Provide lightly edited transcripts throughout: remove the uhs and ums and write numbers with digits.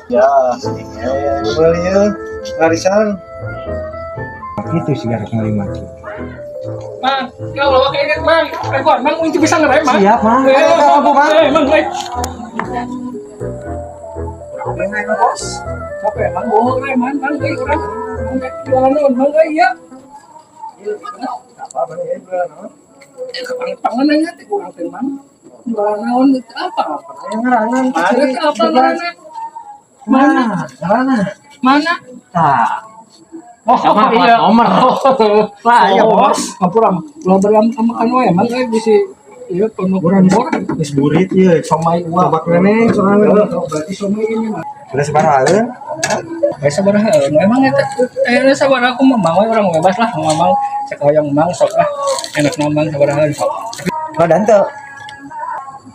Ya, ya, meuli ya. Arisan. Itu sih garek meuli mah. Mang, ya Allah, kayak Mang, rekor, Mang, untuk bisa ngerem, Mang. Siap, Mang. Eh, Ayo, Kang, Mang. Eh, Mang, eh. Bos. Capek, Mang, bohong, rem, Mang, Mang, eh, urang. Mang, eh, jualan naon, Mang, eh, iya. Apa bener ya jualan naon? Eh, kepangan aja, teh, kurang teh, Mang. Jualan naon, itu apa? Aya ngarangan. Mana teh, apa ngaranna? Mana? Mana? Mana? Tah. Oh, Sama iya. nomor. Lah, iya, bos. Ampura, ulah beriam sama kan wae, Mang, eh, bisi ieu penuh Urang umur, geus burit ieu. Somai uang. Tobak neneng soalnya. Oh, berarti somai ini mah. Udah sabaraha? Eh, sabaraha memang eta eh sabaraha aku mah mang we urang bebas lah mamang sakahoyong mang sok lah enak mang sabaraha sok. Oh, dan teu.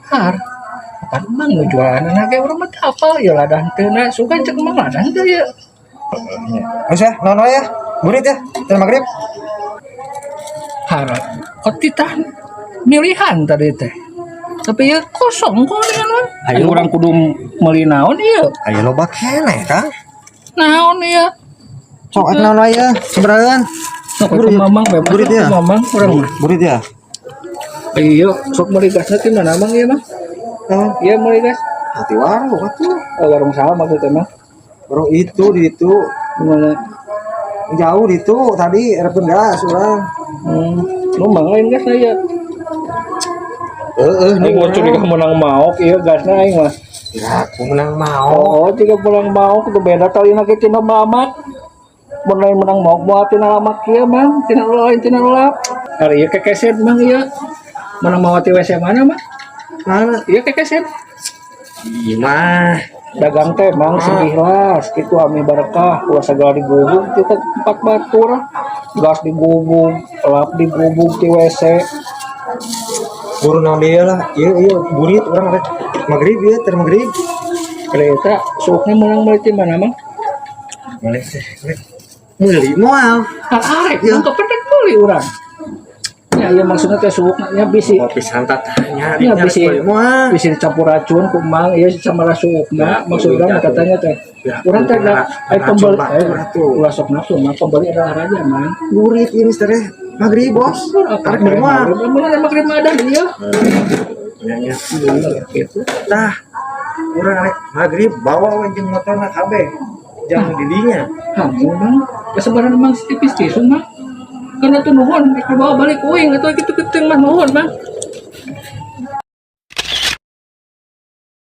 Har kapan mang nu jualan ge urang mah teu apal ya ladang teu na sugan cek mang ladang teu ya. Geus ya, naon wae ya? Burit ya, teu maghrib. Har kok titah milihan tadi teh tapi ya kosong kok dengan mang. Ayo. Ayo urang kudu meuli naon ieu? Aya loba keneh, Kang. Naon ieu? Sok atuh naon wae ya, sabarahaan? Sok Burit atuh ya? Mamang bebas Burit ya? lah, mamang urang mah. Burit ya? Iya, sok meuli gasna ti mana mang ieu mah? Eh, Iya meuli gas. Hati warung atuh. Oh, warung saha maksudnya mah? Warung itu di itu Gimana? Jauh di itu tadi repen gas urang. Lu mang lain gas ya. Heeh, Ini gua curiga menang maok iya gasna aing mah. Ya, aku menang mau. Oh, jika menang maok itu beda talina ge tina lamat. Mun lain menang maok moal tina lamat kieu mang, tina lain tina lap. Ari ieu kekeset mang ieu. Menang maok ti WC mana mah? Mana? Ieu kekeset. Iya mah. Dagang teh mang sing ikhlas kitu ami barakah ulah sagala digubug ti tempat batur. Gas digubug, lap digubug ti WC. Buru naon deui lah. Ieu ieu burit urang rek maghrib ieu ter maghrib. Kereta suukna meunang meuli ti mana mang? Boleh sih. Meuli moal. Kan arek Iya. yeah. Kepetek meuli urang. Ya, iya maksudnya teh suukna nya bisi Mau pisan tatanya. Ya, bisi. Moal. Bisi dicampur racun ku mang ieu sama suukna maksud urang katanya teh. Urang teh da ai pembeli eh, ulah sok nafsu mang, pembeli adalah raja mang. Burit ini teh maghrib, Bos. Apa Arek meuli moal. Mun maghrib mah ada ieu. Ya, ya. Gitu. Tah. Urang rek maghrib bawa we jeung motorna kabeh. Jangan didinya. Kamu mang kesebaran mang tipis tisu mang. Karena tuh nuhun, rek dibawa balik uing atau gitu gitu mah nuhun mang.